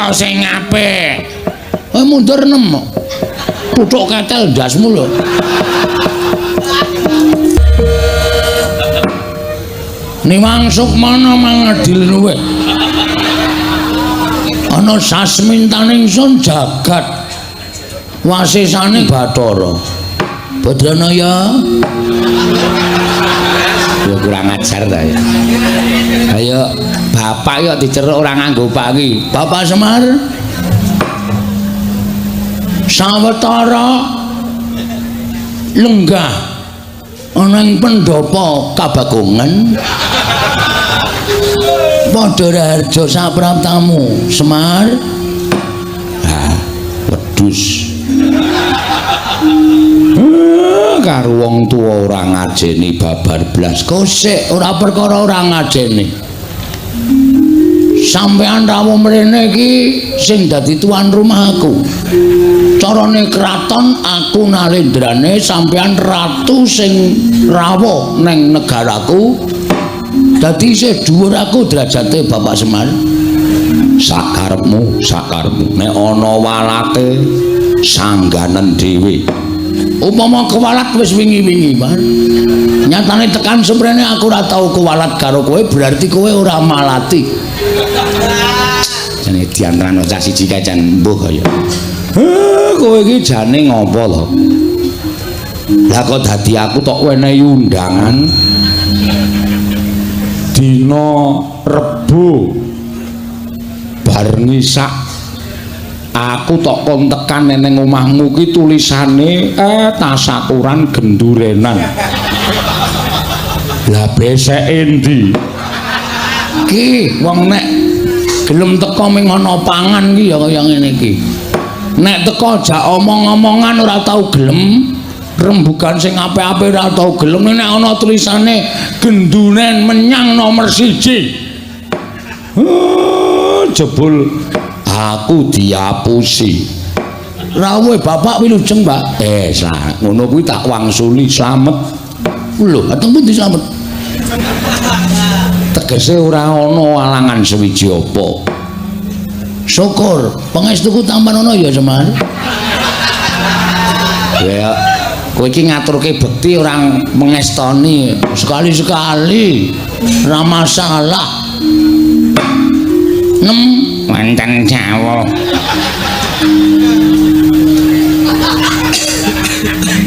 Nata sing apik. Kowe mundur 6. Tutuk ketel ndasmu lho. Niwang sukmana mangadil luwih. Ana sasmintaning sun jagat wasesane Bathara. Badrana ya. Ya kurang ajar ta ya. Ayo bapak yo diceruk ora nganggo pak iki. Bapak Semar. Sawetara lenggah ana ing pendhapa Kabagongan. Padha raharja sapraptamu, Semar. Ha, wedhus. Karo wong tuwa ora ngajeni babar blas. Kosek ora perkara ora ngajeni. Sampeyan rawuh mrene iki sing dadi tuan rumah aku. Carane kraton aku nalendrane, sampeyan ratu sing rawuh neng negaraku. Dadi isih dhuwur aku derajate Bapak Semar. Sakarepmu, sakarepmu. Nek ana walate sangganen dhewe. Upama kewalat wis wingi-wingi, Pak. Nyatane tekan semprene aku ora tau kewalat karo kowe, berarti kowe ora malati. Jane diantarane cah siji kae jan mbuh kaya. Kowe iki jane ngopo to? Lah kok dadi aku tok wenehi undangan dina Rebo bar ngisak aku tok kon tekan neng omahmu ki tulisane tasakuran gendurenan. Lah beseke endi? Ki wong nek gelem teko ming ana pangan ki ya kaya ngene iki. Nek teko jak omong-omongan ora tau gelem, rembugan sing apik-apik ora tau gelem, nek ana tulisane genduren menyang nomor 1. Jebul aku diapusi. Rawuh bapak wilujeng, Pak. Ngono kuwi tak wangsuli slamet. Lho, ateng pundi slamet? Tegese ora ana alangan sewiji apa. Syukur, pangestuku tampan ana ya, Semar. Ya, kowe iki ngaturke bekti ora mengestoni sekali-sekali. Ora masalah. Nem wonten jawah.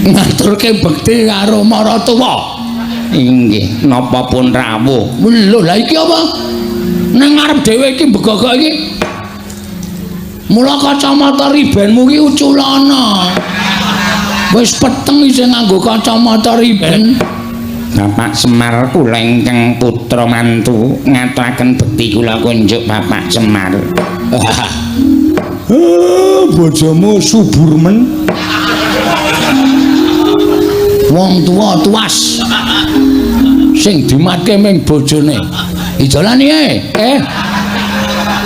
Ngaturke bekti karo maratuwa. Inggih, napa pun rawuh. Lho, lha iki apa? Nang ngarep dhewe iki mbegogok iki. Mula kacamata ribenmu iki uculana. Wis peteng isih nganggo kacamata riben. Bapak Semar kula ingkang putra mantu ngaturaken bekti kula kunjuk Bapak Semar. Bojomu subur men. Wong tuwa tuas. Sing dimatke ming bojone. Ijolane eh.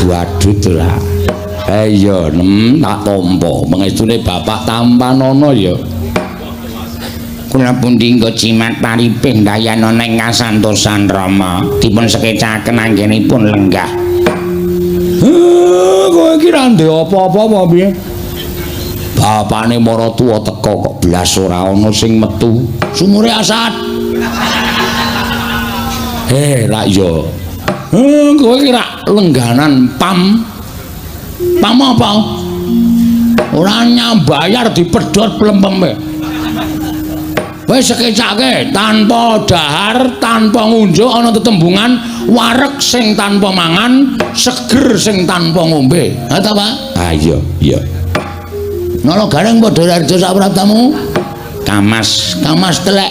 Waduh lah. Iya, nem tak tampa. Mengestune bapak tampanana ya. Kula pundi nggo jimat paripih ndayana ing kasantosan Rama. Dipun sekecaken anggenipun lenggah. Kowe iki ra ndek apa-apa apa piye? Bapane maratuwa teka kok blas ora ana sing metu. Sumure asat. Rak ya. Kowe iki rak lengganan pam. Pam apa? Ora nyambayar dipedhot plempeme. Wis sekecake tanpa dahar, tanpa ngunjuk ana tetembungan wareg sing tanpa mangan, seger sing tanpa ngombe. Ha ta, Pak? Ha iya, iya. Nala gareng padha raharja sapraptamu? Kamas, kamas telek.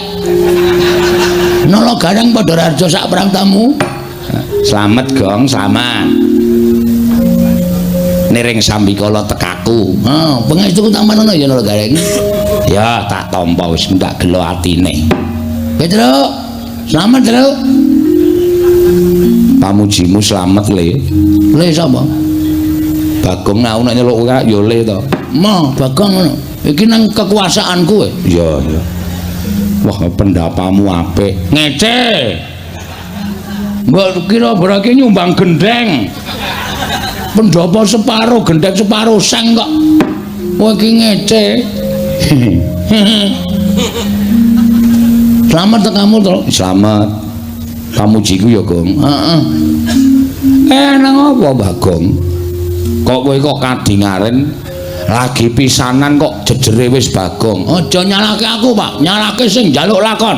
Nala gareng padha raharja sapraptamu? Slamet, Gong, slamet. Niring sambikala tekaku. Ha, pangestuku tampanana ya Nala Gareng. Ya, tak tampa wis ndak gelo atine. Petruk, slamet, Truk. Pamujimu slamet, Le. Le sapa? Bagong aku nek nyeluk kowe ya Le to. Ma, Bagong ngono. Iki nang kekuasaanku kowe. Iya, iya. Wah, pendapamu apik. Ngece. Mbok kira berarti nyumbang gendeng. Pendopo separo, gendhek separo seng kok. Kowe iki ngece. Selamat kamu to. Selamat. Pamujiku ya, Gong. Heeh. Nang apa, Bagong? Kok kowe kok kadingaren lagi pisanan kok jejere wis Bagong. Aja nyalake aku, Pak. Nyalake sing njaluk lakon.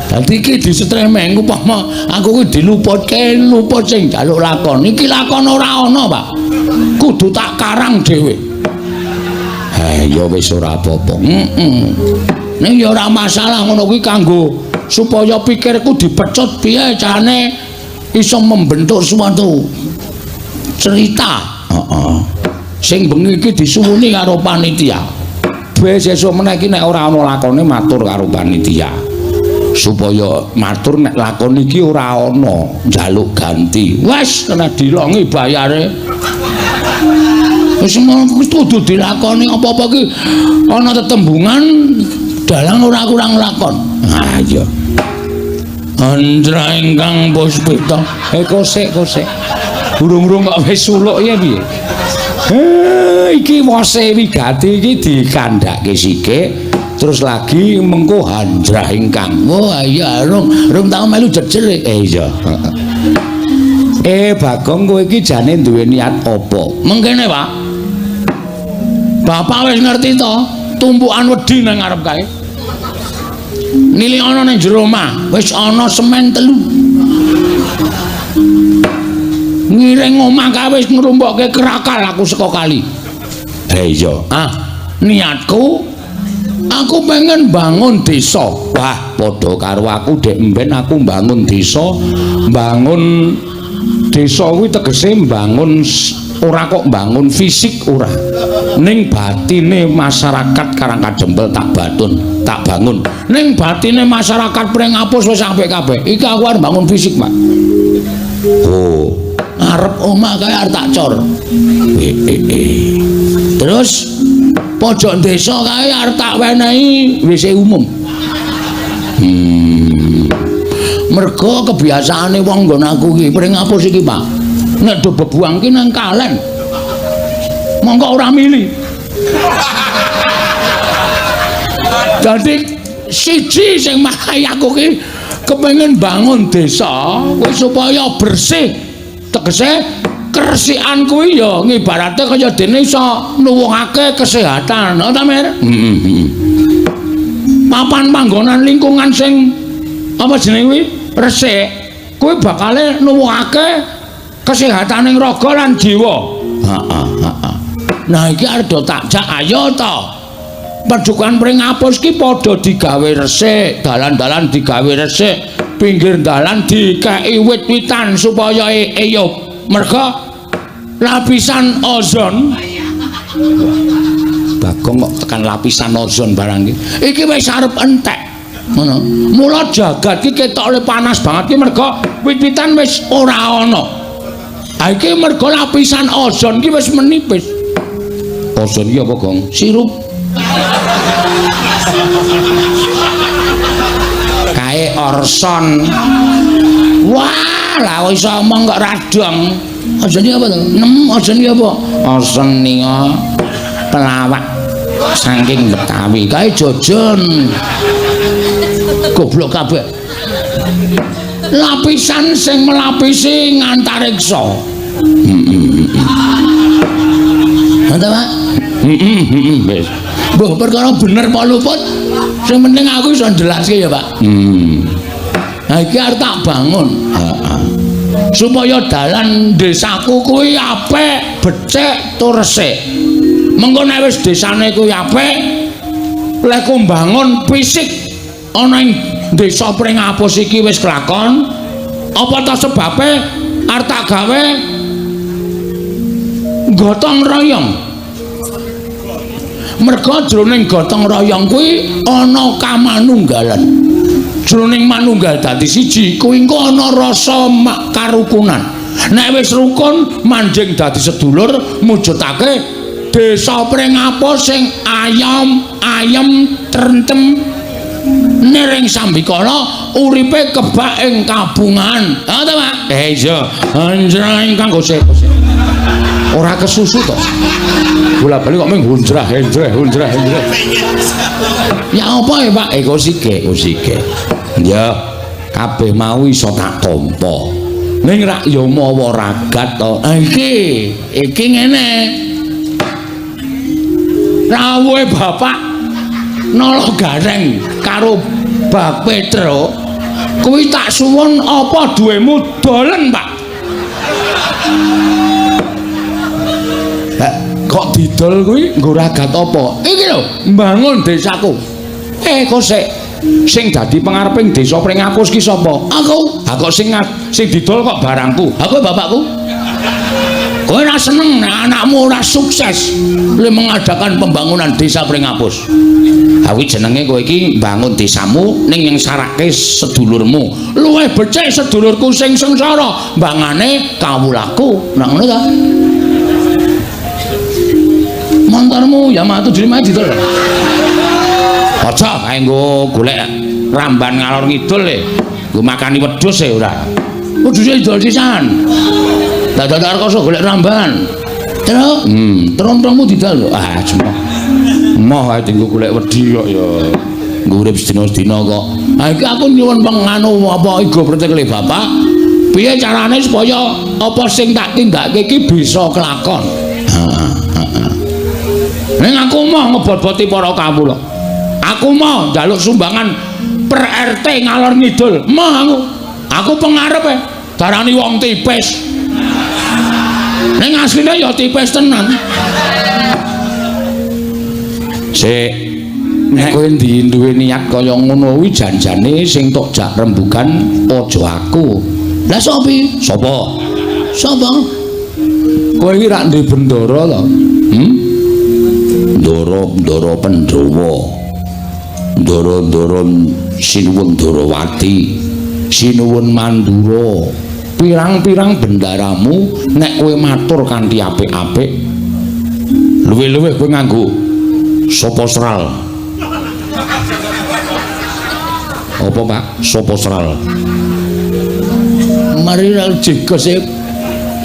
Dadi iki disetremeng upama aku kuwi diluputke luput sing njaluk lakon. Iki lakon ora ana, Pak. Kudu tak karang dhewe. Ya wis ora apa-apa. Heeh. Ning ya ora masalah ngono kuwi kanggo supaya pikirku dipecut piye carane iso membentuk suatu cerita. Heeh. Sing bengi iki disuwuni karo panitia. Wis sesuk meneh iki nek ora ana lakone matur karo panitia. Supaya matur nek lakon iki ora ana njaluk ganti. Wis kena dilongi bayare. Wis kudu dilakoni apa-apa iki ana tetembungan dalang ora kurang lakon. Ha iya. Andra ingkang puspita. Kosek kosek. Burung-burung kok wis suluk ya piye? Iki wose wigati iki dikandhake sithik terus lagi mengko handrah ingkang. Oh iya, rung tau melu jejer. Iya. Bagong kowe iki jane duwe niat apa? Mengkene, Pak. Bapak wis ngerti to, tumpukan wedi nang ngarep kae. Nili ana ning jero omah, wis ana semen 3. Ngiring omah kae wis ngrumpokke kerakal aku saka kali. Iya. Ah, niatku aku pengen bangun desa. Wah, padha karo aku dek mben aku bangun desa, bangun desa kuwi tegese bangun ora kok bangun fisik ora. Ning batine masyarakat Karangkadempel tak batun, tak bangun. Ning batine masyarakat Pringapus wis apik kabeh. Iki aku arep bangun fisik, Pak. Oh, arep omah kae arep tak cor. Terus pojok desa kae arep tak wenehi WC umum. Mergo kebiasaane wong nggon aku iki Pringapus iki, Pak. Nek do bebuang ki nang kalen. Mongko ora mili. Dadi siji sing marai aku ki kepengin bangun desa kuwi supaya bersih. Tegese keresikan kuwi ya ngibarate kaya dene iso nuwuhake kesehatan, ta Mir? Heeh. Papan panggonan lingkungan sing apa jenenge kuwi resik kuwi bakale nuwuhake kesehataning raga lan jiwa. Heeh, heeh. Nah iki arep do tak jak ayo to. Padukan Pringapus ki padha digawe resik, dalan-dalan digawe resik, pinggir dalan dikeki wit-witan supaya eyup. Merga lapisan ozon. Bagong kok tekan lapisan ozon barang iki. Iki wis arep entek. Ngono. Mula jagat ki ketoke panas banget ki merga wit-witan wis ora ana. Ha iki merga lapisan ozon ki wis menipis. Ozon ki apa, Gong? Sirup. Kae orson. Wah, lah iso omong kok radong. Ozon ki apa to? Nem ozon ki apa? Ozon nika pelawak saking Betawi. Kae jojon. Goblok kabeh. Lapisan sing melapisi ngantariksa. Ngono, Pak? Heeh, wis. Mbah perkara bener apa luput, sing penting aku iso njelaske ya, Pak. Nah iki arep tak bangun. Heeh. Supaya dalan desaku kuwi apik, becik tur resik. Mengko nek wis desane kuwi apik, lek mbangun fisik ana ing desa Pringapus iki wis kelakon, apa ta sebabe arep tak gawe gotong royong. Merga jroning gotong royong kuwi ana kamanunggalan. Jroning manunggal dadi siji kuwi engko ana rasa karukunan. Nek wis rukun manjing dadi sedulur mujudake desa Pringapus sing ayom, ayem, trentem, nir ring sambikala uripe kebak ing kabungan. Ha ta, Pak? Iya. Anjrah ingkang gosek. Ora kesusu to. Bola-bali kok mung hunjrah, henjreh, hunjrah, henjreh. Ya apa ya, Pak? Kosike, kosike. Ya, kabeh mau iso tak tampa. Ning rak ya mawa ragat to. Ha iki, iki ngene. Rawuhe Bapak Nala Gareng karo Bak Petro kuwi tak suwun apa duwemu dolen, Pak? Kok didol kuwi nggo ragat apa? Iki lho, mbangun desaku. Kok sik sing dadi pengareping desa Pringapus ki sapa? Aku. Ha kok sing didol kok barangku? Ha kowe bapakku. Kowe ora seneng nek anakmu ora sukses le mengadakan pembangunan desa Pringapus. Ha kuwi jenenge kowe iki mbangun desamu ning nyengsarake sedulurmu. Luwih becik sedulurku sing sengsara mbangane kawulaku. Nah ngono ta? Montormu Yamaha 75 didol. Aja kae nggo golek ramban ngalor ngidul le. Nggo makani wedhus e ora. Wedhuse didol sisan. Dadak rekoso golek ramban. Terus, trontongmu didol. Ah, cuma. Moh ae dienggo golek wedi kok ya. Nggo urip sedina-sedina kok. Ha iki aku nyuwun penganu apa igo pretekle Bapak. Piye carane supaya apa sing tak tindakake iki bisa kelakon? Heeh, heeh. Ning aku moh ngebot-boti para kawula. Aku moh njaluk sumbangan per RT ngalor ngidul. Moh aku. Aku pengarepe darani wong tipis. Ning asline ya tipis tenan. Sik, nek kowe duwe niat kaya ngono kuwi janjane sing tok jak rembugan aja aku. Lah sapa? Sapa? Sapa? Kowe iki rak duwe bendara to? Ndara-ndara Pandhawa. Ndara-ndara Sinuwun Darawati, Sinuwun Mandura. Pirang-pirang bendaramu nek kowe matur kanthi apik-apik, luwih-luwih kowe nganggo sapa sral. Apa, Pak? Sapa sral? Mari ra jegose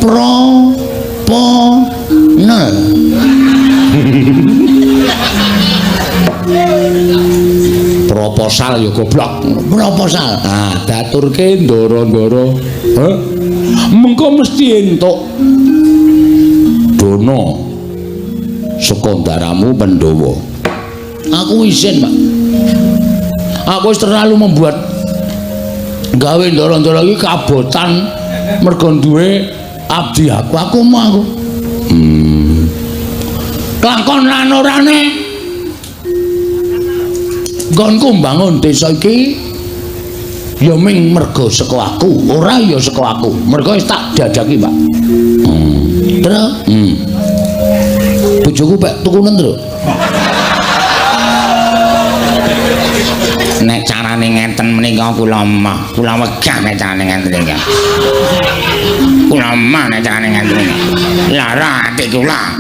pro po nel. Proposal ya goblok. Proposal. Ah, daturke ndara-ndara. Heh. Mengko mesti entuk dana saka ndaramu Pandhawa. Aku isin, Pak. Aku wis terlalu membuat gawe ndara-ndara iki kabotan mergo duwe abdi aku. Aku mau aku. Lakon lan orane nggonku mbangun desa iki ya ming mergo saka aku, ora ya saka aku. Mergo wis tak jajaki, Pak. Terus, bojoku pek tukunen, Tru. Nek carane ngenten menika kula mah, kula wegah nek carane ngenten iki. Kula mah nek carane ngenten iki. Lara ati kula.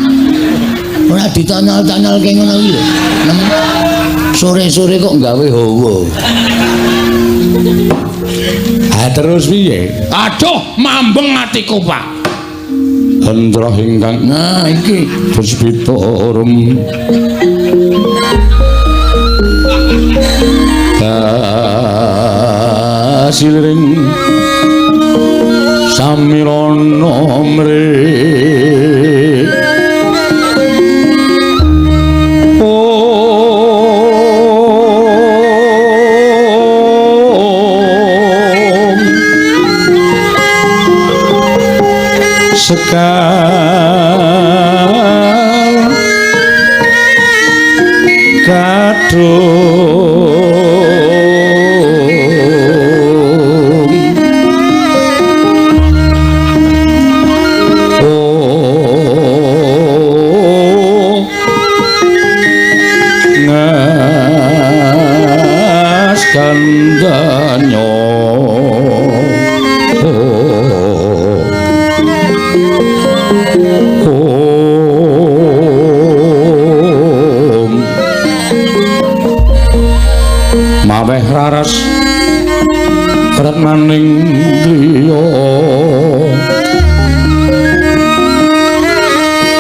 Ora ditanyal-tanyalke ngono iki lho. Sore-sore kok gawe hawa. Ha terus piye? Aduh, mambeng atiku, Pak. Hendra ingkang nah iki puspita rum. Kasiring samirana mrih. Sekar kadung oh ngas kandanyo Kabeh raras retnaning driya.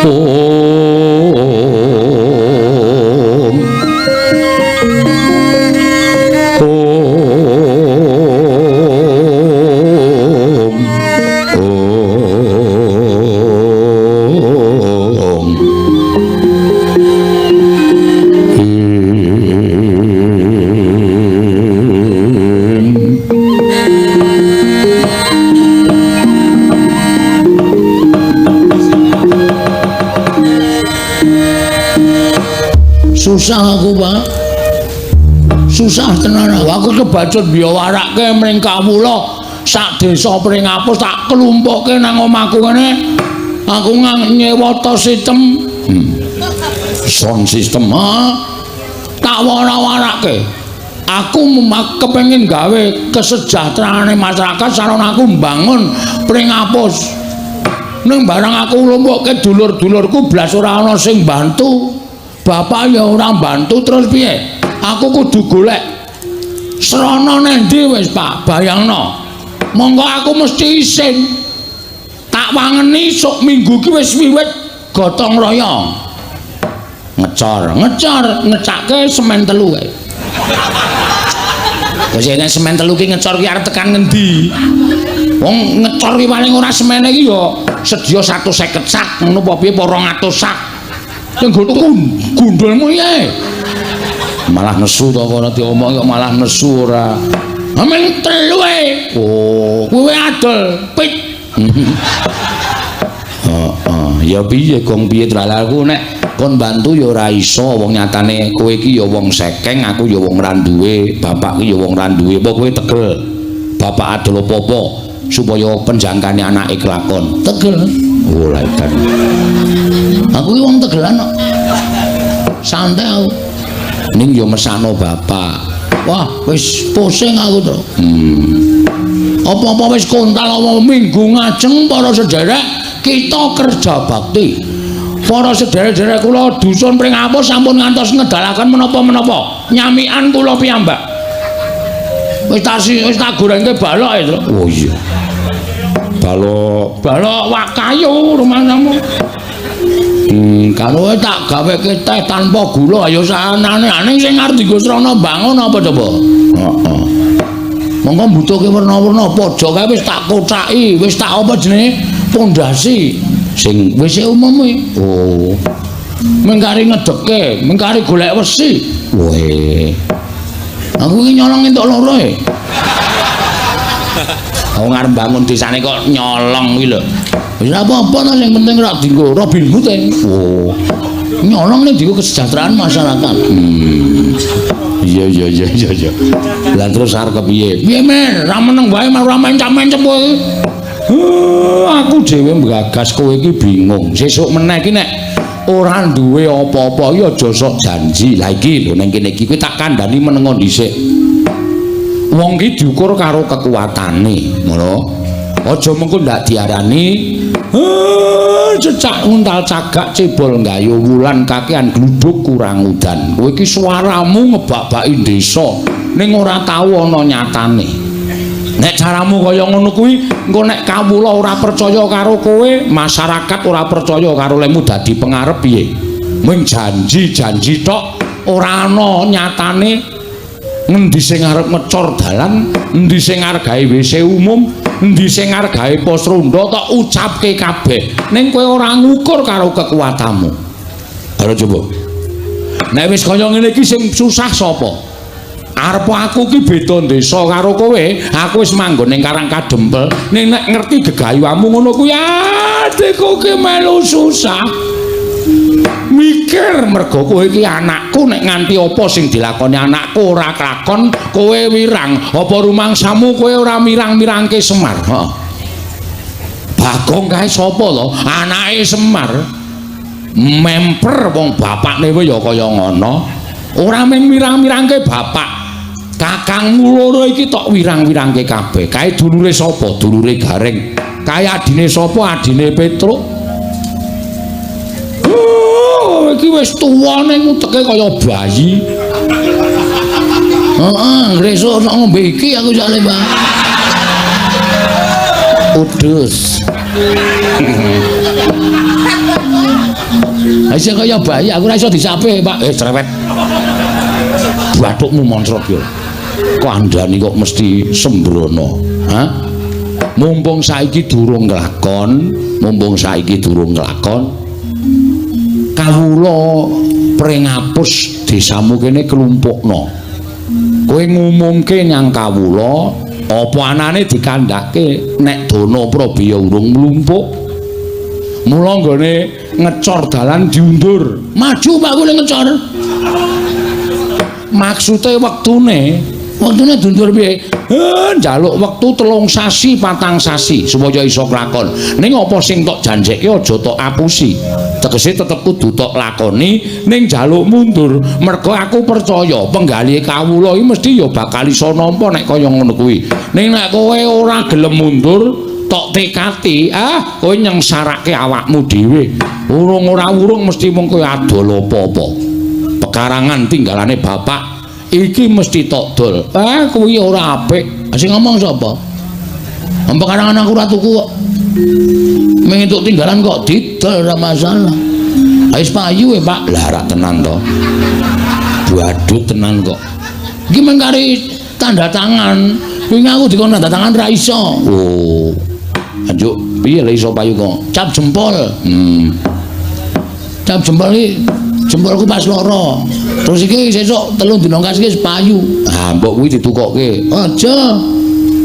Om Om Om. Susah aku, Pak. Susah tenan aku. Aku kebacut biyawarake mring kawula sak desa Pringapus tak klumpukke nang omahku kene. Aku nyewa to sistem. Sound system, ha? Tak wara-warake. Aku kepengin gawe kesejahteraane masyarakat sarana aku mbangun Pringapus. Ning barang aku nglumpukke dulur-dulurku blas ora ana sing bantu. Bapak ya ora bantu terus piye? Aku kudu golek srana nendi wis, Pak, bayangno. Monggo aku mesti isin. Tak wangeni sok minggu ki wis wiwit gotong royong. Ngecor, ngecor, ngecake semen telu kae. Wis nek semen telu ki ngecor ki arep tekan ngendi? Wong ngecor ki paling ora semene ki ya sedya 150 sak ngono apa piye apa 200 sak. Sing nggo tuku gundulmu piye? Malah nesu to ora diomong kok malah nesu ora. Amen telu e. Oh, kowe adol pit. Heeh, ya piye gong piye aku nek kon bantu ya ora iso wong nyatane kowe iki ya wong sekeng, aku ya wong ra duwe, bapak ki ya wong ra duwe. Apa kowe tegel? Bapak adol apa-apa supaya penjangkane anake kelakon. Tegel. Oh, lha edan. Aku ki wong tegelan kok. Santai aku. Ning ya mesano bapak. Wah, wis pusing aku to. Apa-apa wis kontal apa minggu ngajeng para sederek kita kerja bakti. Para sederek-sederek kula dusun Pringapus sampun ngantos ngedalaken menapa-menapa. Nyamikan kula piyambak. Wis tak gorengke balok e, Tru. Oh iya. Balok, balok wak kayu rumahmu. Kalau tak gaweke teh tanpa gula ayo sanane ning sing arep dienggo srana bangun apa coba? Heeh. Monggo mbutuhke werna-werna pojok kae wis tak kocaki, wis tak apa jenenge pondasi sing wis umum kuwi. Oh. Mengkari ngedeke, mengkari golek wesi. Weh. Aku iki nyolong entuk loro e. Aku ngarep bangun desane kok nyolong kuwi lho. Wis ora apa-apa to sing penting ora dienggo Robin Hood e. Oh. Nyolong ning dienggo kesejahteraan masyarakat. Iya iya iya iya iya. Lah terus arep kepiye? Piye men, ra meneng wae ora mencap-mencep kowe. Aku dhewe mbgagas kowe iki bingung. Sesuk meneh iki nek ora duwe apa-apa iki aja sok janji. Lah iki lho ning kene iki kowe tak kandhani menengo dhisik. Wong ki diukur karo kekuatane, ngono. Aja mengko ndak diarani cecak nguntal cagak cebol nggayu wulan kakean gluduk kurang udan. Kowe iki suaramu ngebak-baki desa ning ora tau ana nyatane. Nek caramu kaya ngono kuwi, engko nek kawula ora percaya karo kowe, masyarakat ora percaya karo lemu dadi pengarep piye? Mung janji-janji tok ora ana nyatane. Ngendi sing arep ngecor dalan, endi sing arep gawe WC umum, endi sing arep gawe pos ronda tok ucapke kabeh. Ning kowe ora ngukur karo kekuatanmu. Ayo coba. Nek wis kaya ngene iki sing susah sapa? Arep aku ki beda desa karo kowe, aku wis manggon ning Karang Kadempel. Ning nek ngerti gegayuhamu ngono kuwi, adikku ki melu susah. Mikir mergo kowe iki anakku, nek nganti apa sing dilakoni anakku ora kelakon, kowe wirang. Apa rumangsamu kowe ora mirang-mirangke Semar? Heeh. Bagong kae sapa to? Anake Semar. Memper wong bapakne kowe ya kaya ngono. Ora mung mirang-mirangke bapak. Kakangmu loro iki tok wirang-wirangke kabeh. Kae dulure sapa? Dulure Gareng. Kae adine sapa? Adine Petruk. Iki wis tuwa ning uteke kaya bayi. Heeh, ngresuk sok ngombe iki aku jale, Pak. Udus. Isih kaya bayi, aku ora iso disape, Pak. Cerewet. Bathukmu moncrot yo. Kandhani kok mesti sembrono. Hah? Mumpung saiki durung nglakon, mumpung saiki durung nglakon. Kawula pringapus desamu kene klumpukno. Kowe ngumumke nyang kawula, apa anane dikandhake nek dana prabaya urung mlumpuk. Mula nggone ngecor dalan diundur. Maju Pak kula ngecor. Maksude wektune, wektune diundur piye? Njaluk wektu 3 sasi, 4 sasi supaya iso klakon. Ning apa sing tok janjekke aja tok apusi. Tegese tetep kudu tok lakoni ning njaluk mundur. Mergo aku percaya penggalih kawula iki mesti ya bakal iso nampa nek kaya ngono kuwi. Ning nek kowe ora gelem mundur, tok tekati, ah kowe nyengsarake awakmu dhewe. Urung ora urung mesti mung kowe adol apa-apa. Pekarangan tinggalane bapak iki mesti tok dol. Kuwi ora apik. Sing ngomong sapa? Pekarangan aku ora tuku kok. Mung entuk tinggalan kok didol ora masalah. Wis payu e, Pak. Lah ora tenan to. Badut tenan kok. Iki mung kari tanda tangan. Wingi aku dikon tanda tangan ra iso. Oh. Anjuk piye lek iso payu kok? Cap jempol. Cap jempol iki jempolku pas loro. Terus iki sesuk 3 dina kas iki wis payu. Ah, mbok kuwi ditukokke. Aja.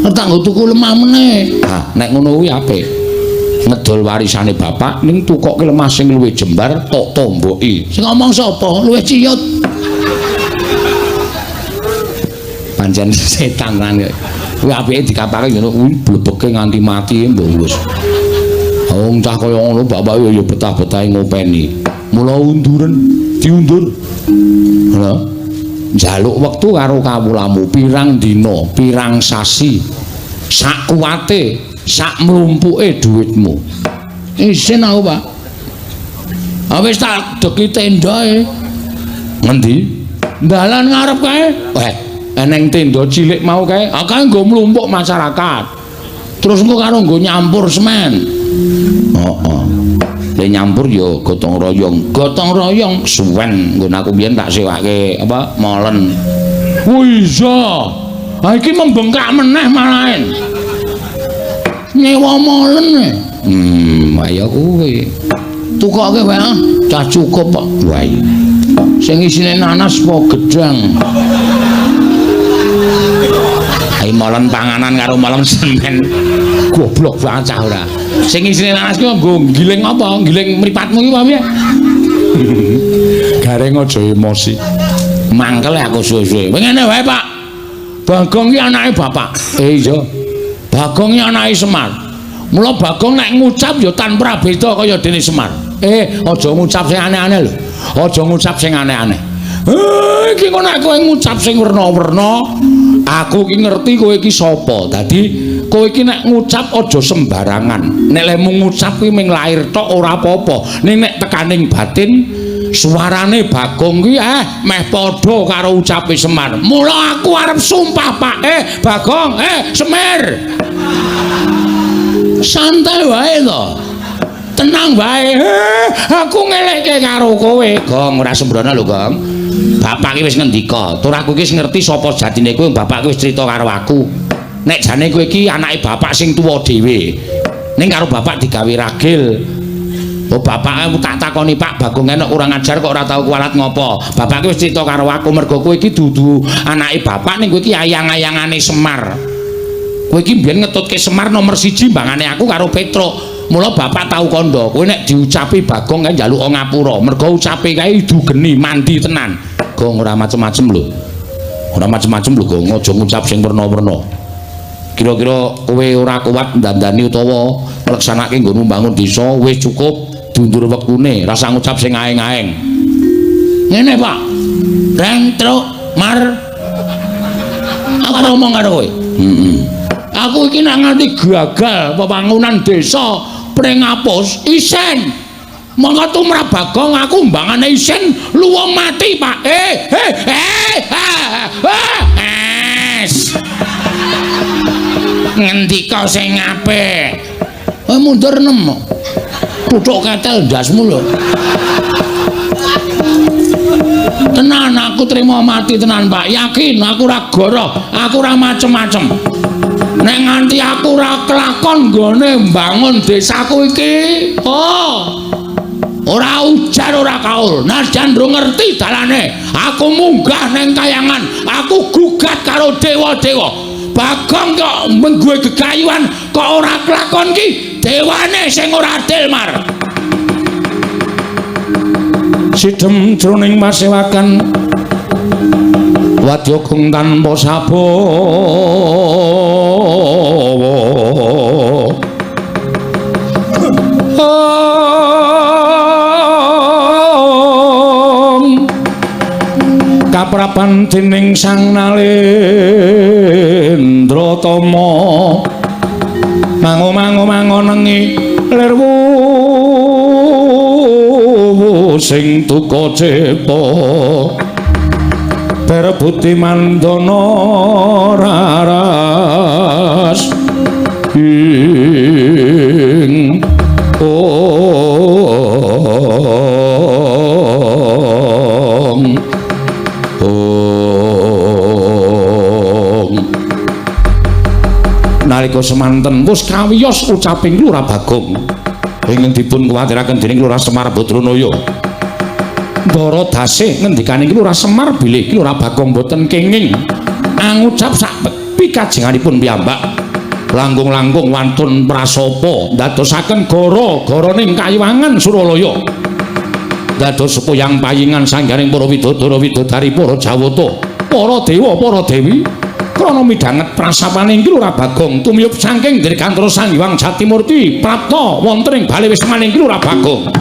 Tak nggo tuku lemah meneh. Ah, nek ngono kuwi apik. Ngedol warisane bapak ning tukokke lemah sing luwih jembar tok tomboki. Sing ngomong sapa? Luwih ciyut. Pancen setan tenan kok. Kuwi apike dikapake ngono kuwi blebeke nganti mati mbok wis. Wong cah kaya ngono bapak ya betah-betahe ngopeni. Mula unduren, diundur. Lha, njaluk wektu karo kawulamu pirang dina, pirang sasi. Sak kuwate, sak mlumpuke dhuwitmu. Isin aku, Pak. Ah wis tak deki tendae. Ngendi? Dalan ngarep kae. Eneng tenda cilik mau kae. Ah kae nggo mlumpuk masyarakat. Terus engko karo nggo nyampur semen. Heeh. Le nyampur ya gotong royong. Gotong royong suwen nggon aku biyen tak sewake apa molen. Oh iya. Ha iki membengkak meneh malahen. Nyewa molen. Ayo kuwi. Tukoke wae ah, cah cukup kok. Wah. Sing isine nanas apa gedang? Ai molen panganan karo molen semen. Goblok banget cah ora. Sing isine nanas ki nggo giling apa? Giling mripatmu ki apa piye? Gareng aja emosi. Mangkel aku suwe-suwe. Ngene wae, Pak. Bagong ki anake bapak. Iya. Bagong ki anake Semar. Mula Bagong nek ngucap ya tanpa beda kaya dene Semar. Aja ngucap sing aneh-aneh lho. Aja ngucap sing aneh-aneh. Iki kok nek kowe ngucap sing werna-werna, aku ki ngerti kowe iki sapa. Dadi kowe iki nek ngucap aja sembarangan. Nek lehmu ngucap kuwi mung lair tok ora apa-apa. Ning nek tekaning batin suarane Bagong kuwi meh padha karo ucape Semar. Mula aku arep sumpah, Pak. Bagong, Semir. Santai wae to. Tenang wae. Aku ngelekke karo kowe. Gong ora sembrono lho, Gong. Bapak ki wis ngendika, tur aku ki wis ngerti sapa jatine kowe, bapak ki wis crita karo aku. Nek jane kowe iki anake bapak sing tuwa dhewe. Ning karo bapak digawe ragil. Oh bapak aku tak takoni Pak Bagong enek kurang ajar kok ora tau kualat ngopo. Bapak ki wis crita karo aku mergo kowe iki dudu anake bapak ning kowe iki ayang-ayangane Semar. Kowe iki mbiyen ngetutke Semar nomor 1 mbangane aku karo Petruk. Mula bapak tau kandha, kowe nek diucapi Bagong kae njaluk ngapura, mergo ucape kae idu geni mandi tenan. Gong ora macem-macem lho. Ora macem-macem lho Gong, aja ngucap sing werna-werna. Kira-kira kowe ora kuat ndandani utawa ngleksanake nggonmu mbangun desa wis cukup diundur wektune, rasa ngucap sing aeng-aeng. Ngene Pak. Reng truk mar. Aku arep ngomong karo kowe. Heeh. Aku iki nek nganti gagal pembangunan desa Pringapus isen. Monggo tumrap Bagong aku mbangane isin luwung mati, Pak. Es. Ngendika sing apik. Mundur 6. Tutuk ketel ndasmu lho. Tenan aku trimo mati tenan, Pak. Yakin aku ora goroh, aku ora macem-macem. Nek nganti aku ora kelakon nggone mbangun desaku iki, oh. Ora ujar ora kaul. Najan ndro ngerti dalane, aku munggah neng kayangan, aku gugat karo dewa-dewa. Bagong kok menggue gegayuhan kok ora kelakon ki, dewane sing ora adil, Mar. Sidhem jroning pasewakan wadya gung tanpa sabawa. Kaprapan dening Sang Nalendra Tama mango-mango mangonengi lirwu sing duka cipta perebuti mandana raras ing ong ong. Nalika semanten wis kawiyos ucaping Lurah Bagong ingkang dipun kuwatiraken dening Lurah Semar Badranaya. Ndara dasih ngendikane Lurah Semar bilih Lurah Bagong boten kenging angucap sak pikajenganipun piyambak. Langkung-langkung wantun prasapa ndadosaken gara-garaning kayiwangan Suralaya. Dados sepuyang payingan sanggaring para widodara widodari para jawata, para dewa, para dewi. Krana midhanget prasapaning Lurah Bagong tumiyup saking Dirgantara Sang Hyang Jatimurti prapta wonten ing bale wismaning Lurah Bagong.